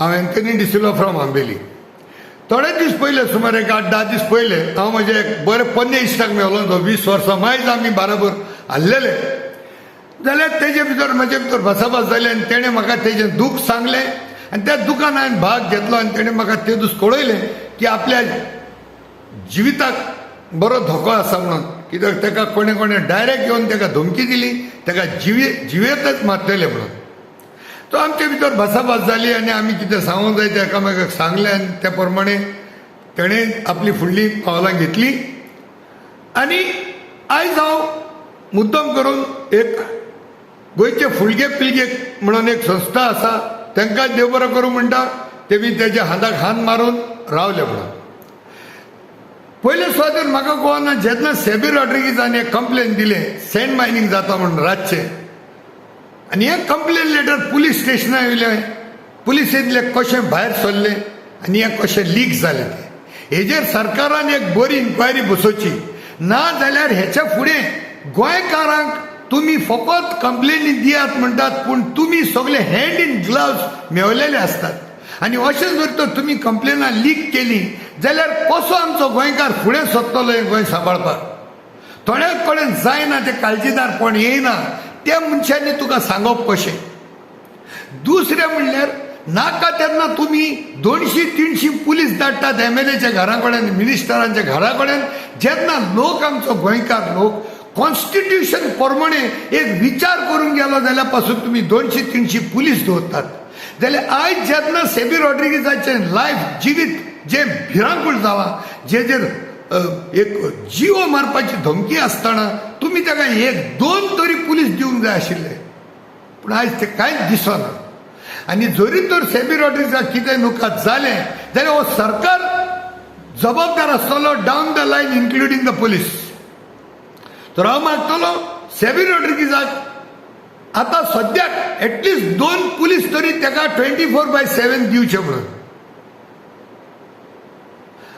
हांव Anthony D'Silva from Ambelim. थोडे दीस पयले, सुमार एक 8-10 दीस पयले, हांव म्हजे एक बरे पोन्ने इश्टाक मेवलो. तो 20 वर्सां मायज आमी बराबर आहलेले. जाल्यार तेजे भितर म्हजे भितर भासाभास जाली आनी तेणें म्हाका तेजें दूख सांगलें आनी त्या दुखान हांवें भाग घेतलो आनी तेणें म्हाका ते दीस कळयलें की आपल्या जिविताक बरो धोको आसा म्हणून. कित्याक ताका कोणें कोणें डायरेक्ट येवन ताका धमकी दिली, ताका जिवेतच मारतले म्हणून. तो आमचे भितर भासाभास जाली आनी आमी कितें सांगूंक जाय तें एकामेकाक सांगलें आनी त्या प्रमाणे तेणें आपली फुडली पावलां घेतली. आनी आयज हांव मुद्दम करून एक गोंयचे फुलगे पिळगे म्हणून एक संस्था आसा, तांकां देव बरो करूं म्हणटा, तेमी तेज्या हाताक हात मारून रावले म्हणून. पयले सुवातेर म्हाका कळना, जेन्ना सेबी रॉड्रिगीजान एक कंप्लेन दिलें सँड मायनींग जाता म्हणून रातचें, आनी हें कंप्लेन लेटर पुलीस स्टेशनार येयलें, पुलिसेंतले कशें भायर सरलें आनी हें कशें लीक जालें तें, हेजेर सरकारान एक बरी इन्क्वायरी बसोवची. ना जाल्यार हेच्या फुडें गोंयकारांक तुमी फकत कंप्लेनी दियात म्हणटात, पूण तुमी सगळे हँड इन ग्लव्स मेवलेले आसतात. आनी अशें जर तर तुमी कंप्लेनां लीक केली जाल्यार कसो आमचो गोंयकार फुडें सरतलो हें गोंय सांबाळपाक? थोड्या कडेन जायना, तें काळजीदारपण येयना, त्या मनशांनी तुका सांगप कशें? दुसरें म्हणल्यार नाका तेन्ना तुमी 200-300 पुलीस धाडटात एमएलएच्या घरा कडेन, मिनिस्टरांच्या घरा कडेन. जेन्ना लोक आमचो गोंयकार लोक कॉन्स्टिट्युशन प्रमाणे एक विचार करूंक गेलो जाल्यार पासून तुमी 200-300 पुलीस दवरतात. जाल्यार आयज जेन्ना सेबी रॉड्रिगीजाचें लायफ जिवीत जें भिरांकूळ जालां, जेजेर एक जिवो मारपाची धमकी आसतना तुमी ताका 1-2 तरी पुलीस दिवंक जाय आशिल्ले, पूण आयज तें कांयच दिसना. आनी जरी तर सेबी रॉड्रिगीजाक कितें नुकात जालें जाल्यार हो सरकार जबाबदार आसतलो down the line, including the police. तर हांव मागतलो सेबी रॉड्रिगीजाक आतां सद्याक एटलिस्ट 2 पुलीस तरी ताका 24/7 दिवचे म्हणून.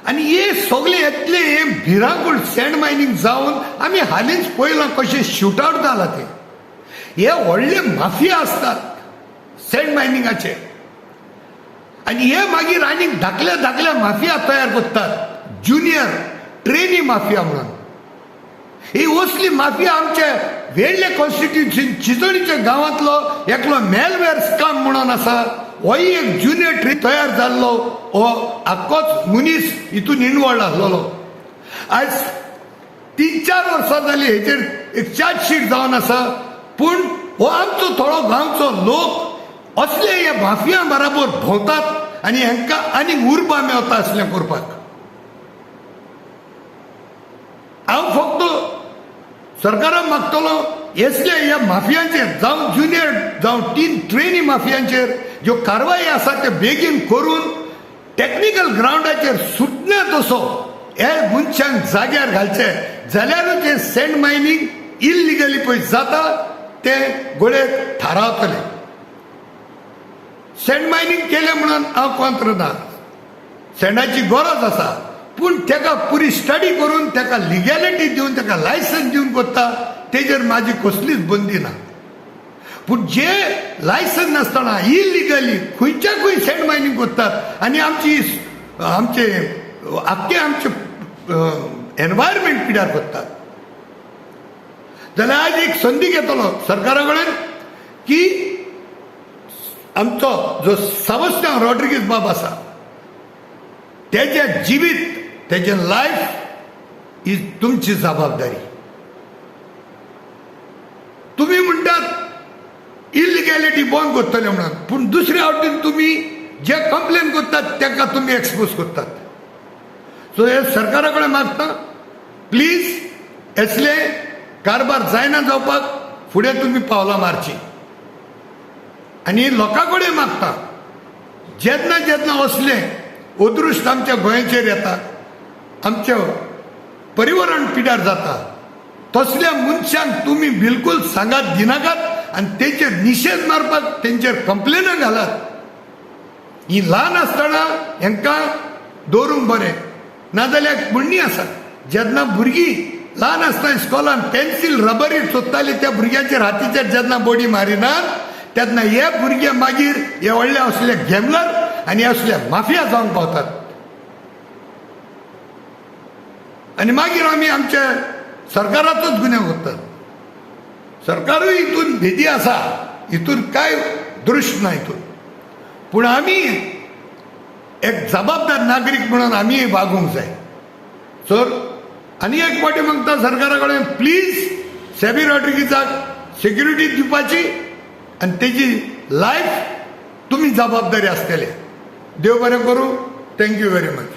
आनी हे सगळे येतले हे भिरांकूळ सँड मायनींग जावन आमी हालींच पळयलां कशें शूट आवट जालां तें. हे व्हडले माफिया आसतात सँड मायनिंगाचे आनी हे मागीर आनीक धाकल्या धाकल्या माफिया तयार करतात, ज्युनियर ट्रेनी माफिया म्हणून. ही असली माफिया आमचे वेडले कॉन्स्टिट्युन्सी चिचोणीच्या गांवांतलो एकलो मेलवेर स्काम म्हणून आसा, होय एक ज्युनियर ट्रेन तयार जाल्लो हो आख्खोच मनीस हितून इनवॉल्ड आसलेलो. आयज 3-4 वर्सां जाली हेचेर एक चार्जशीट जावन आसा, पूण हो आमचो थोडो गांवचो लोक असले हे माफिया बराबर भोंवतात आनी हांकां आनीक उर्बा मेवता असलें करपाक. हांव फक्त सरकाराक मागतलो असले ह्या माफियांचेर, जावं ज्युनियर जावं 3 ट्रेनी माफियांचेर ज्यो कारवाई आसा ते बेगीन करून टॅक्निकल ग्रावंडाचेर सुटना तसो हे मनशांक जाग्यार घालचे, जाल्यारूच हें सँड मायनींग इल्लिगली पळय जाता तें गोळे थारावतले. सँड मायनींग केलें म्हणून हांव कॉंत्र ना, सँडाची गरज आसा, पूण ताका पुरी स्टडी करून ताका लिगॅलिटी दिवन ताका लायसन्स दिवन करता तेजेर म्हाजी कसलीच बंदी ना. पूण जे लायसन्स नासतना इलिगली खंयच्या खंय सँड मायनींग करतात आनी आमची आमचे आख्खे आमचे एनवायरमेंट पिड्यार करतात, जाल्यार आयज एक संदी घेतलो सरकारा कडेन की आमचो जो सेबास्तियांव रॉड्रिगीज बाब आसा तेजें जिवीत, तेजें लायफ ही तुमची जबाबदारी. तुमी म्हणटात इलिगॅलिटी बंद करतले म्हणून, पूण दुसऱ्या वाटेन तुमी जे कंप्लेन करतात ताका तुमी एक्सपोज करतात. सो हे सरकारा कडेन मागता, प्लीज असले कारभार जायना जावपाक फुडें तुमी पावलां मारची. आनी लोकां कडेन मागता, जेन्ना जेन्ना असलें अदृश्ट आमच्या गोंयचेर येता, आमचें पर्यावरण पिड्यार जाता, तसल्या मनशांक तुमी बिलकूल सांगात दिनाकात आनी तेंचेर निशेध मारपाक तेंचेर कंप्लेनां घालात. ही ल्हान आसतना हांकां दवरूंक बरें, नाजाल्यार म्हणणी आसा, जेन्ना भुरगीं ल्हान आसतना इस्कॉलान पेन्सील रबरी सोदताली त्या भुरग्यांचेर हातीचेर जेन्ना बडी मारिनात तेन्ना हे भुरगे मागीर हे व्हडले असले गॅमलर आनी असले माफिया जावंक पावतात. आनी मागीर आमी आमच्या सरकाराचोच गुन्यांव करतात. सरकारूय हितून भेदी आसा, हितून कांय दृश्ट ना हितून. पूण आमी एक जबाबदार नागरीक म्हणून आमी वागूंक जाय. सर, आनी एक फावटी मागता सरकारा कडेन, प्लीज सॅबी रॉड्रिगीजाक सेक्युरिटी दिवपाची आनी तेजी लायफ तुमी जबाबदारी आसतले. देव बरें करूं. Thank you very much.